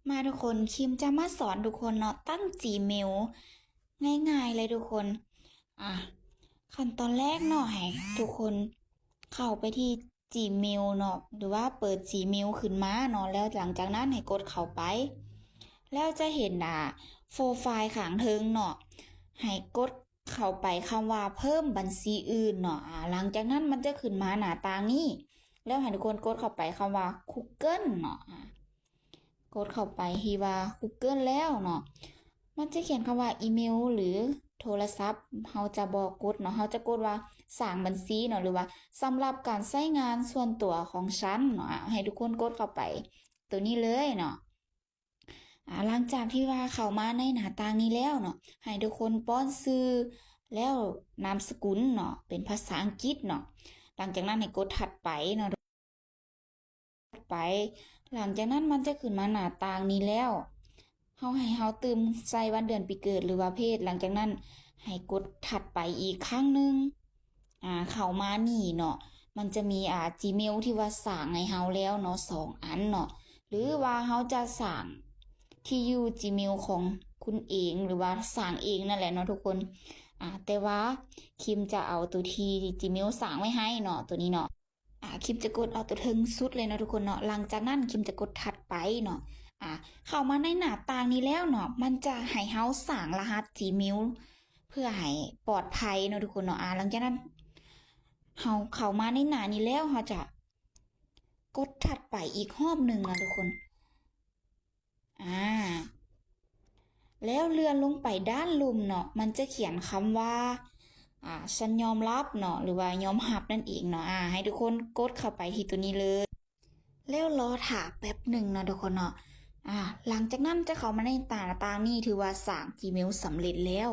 ມາທຸກຄົນ ຄິມຈະມາສອນທຸກຄົນເນາະ ຕັ້ງ Gmail ງ່າຍໆເລີຍທຸກຄົນ. ອ່າ ຂັ້ນຕອນແລກເນາະ ໃຫ້ທຸກຄົນເຂົ້າໄປທີ່ Gmail ເນາະ ຫຼືວ່າເປີດ Gmail ຂຶ້ນມາເນາະ ແລ້ວຫຼັງຈາກນັ້ນໃຫ້ກົດເຂົ້າໄປ ແລ້ວຈະເຫັນ ອ່າ ໂປຣໄຟລ໌ຂ້າງເທິງເນາະ ໃຫ້ກົດເຂົ້າໄປຄຳວ່າເພີ່ມບັນຊີອື່ນເນາະ. ອ່າ ຫຼັງຈາກນັ້ນມັນຈະຂຶ້ນມາໜ້າຕ່າງນີ້ ແລ້ວໃຫ້ທຸກຄົນກົດເຂົ້າໄປຄຳວ່າ Google ເນາະ. ອ່າ ກົດເຂົ້າໄປທີ່ວ່າ Google ແລ້ວເນາະ ມັນຈະຂຽນຄຳວ່າອີເມວ ຫຼື ໂທລະສັບ ເຮົາຈະບໍ່ກົດເນາະ ເຮົາຈະກົດວ່າສ້າງບັນຊີເນາະ ຫຼືວ່າສຳລັບການໃຊ້ງານສ່ວນຕົວຂອງສັນເນາະ. ອ່າ ໃຫ້ທຸກຄົນກົດເຂົ້າໄປໂຕນີ້ເລີຍເນາະ. ອ່າ ຫຼັງຈາກທີ່ວ່າເຂົ້າມາໃນໜ້າຕ່າງນີ້ແລ້ວເນາະ ໃຫ້ທຸກຄົນປ້ອນຊື່ ແລ້ວນາມສະກຸນເນາະ ເປັນພາສາອັງກິດເນາະ. ຫຼັງຈາກນັ້ນໃຫ້ກົດຖັດໄປເນາະ. ໄປ ຫຼັງຈາກນັ້ນມັນຈະຂຶ້ນມາໜ້າຕ່າງນີ້ແລ້ວ ເຮົາໃຫ້ເຮົາຕື່ມໃສ່ວັນເດືອນປີເກີດ ຫຼືວ່າເພດ. ຫຼັງຈາກນັ້ນໃຫ້ກົດຖັດໄປອີກຄັ້ງໜຶ່ງ. ອ່າ ເຂົ້າມານີ້ເນາະ ມັນຈະມີ ອ່າ Gmail ທີ່ວ່າສ້າງໃຫ້ເຮົາແລ້ວເນາະ ສອງອັນເນາະ ຫຼືວ່າເຮົາຈະສ້າງທີ່ຢູ່ Gmail ຂອງຄຸນເອງ ຫຼືວ່າສ້າງເອງນັ້ນແຫຼະເນາະທຸກຄົນ. ອ່າ ແຕ່ວ່າຄິມຈະເອົາໂຕທີ່ Gmail ສ້າງໄວ້ໃຫ້ເນາະ ໂຕນີ້ເນາະ. ອ່າ ຄິມຈະກົດເອົາໂຕເທິງສຸດເລີຍເນາະທຸກຄົນເນາະ. ຫຼັງຈາກນັ້ນຄິມຈະກົດຖັດໄປເນາະ. ອ່າ ເຂົ້າມາໃນໜ້າຕ່າງນີ້ແລ້ວເນາະ ມັນຈະໃຫ້ເຮົາສ້າງລະຫັດ Gmail ເພື່ອໃຫ້ປອດໄພເນາະທຸກຄົນເນາະ. ອ່າ ຫຼັງຈາກນັ້ນເຮົາເຂົ້າມາໃນໜ້ານີ້ແລ້ວ ເຮົາຈະກົດຖັດໄປອີກຮອບໜຶ່ງເນາະທຸກຄົນ. ອ່າ ແລ້ວເລື່ອນລົງໄປດ້ານລຸ່ມເນາະ ມັນຈະຂຽນຄຳວ່າ ອ່າ ສັນຍອມຮັບເນາະ ຫຼືວ່າຍອມຮັບນັ້ນເອງເນາະ. ອ່າ ໃຫ້ທຸກຄົນກົດເຂົ້າໄປທີ່ໂຕນີ້ເລີຍ ແລ້ວລໍຖ້າແປັບໜຶ່ງເນາະທຸກຄົນເນາະ. ອ່າ ຫຼັງຈາກນັ້ນຈະເຂົ້າມາໃນໜ້າຕ່າງນີ້ ຖືວ່າສ້າງ Gmail ສຳເລັດແລ້ວ.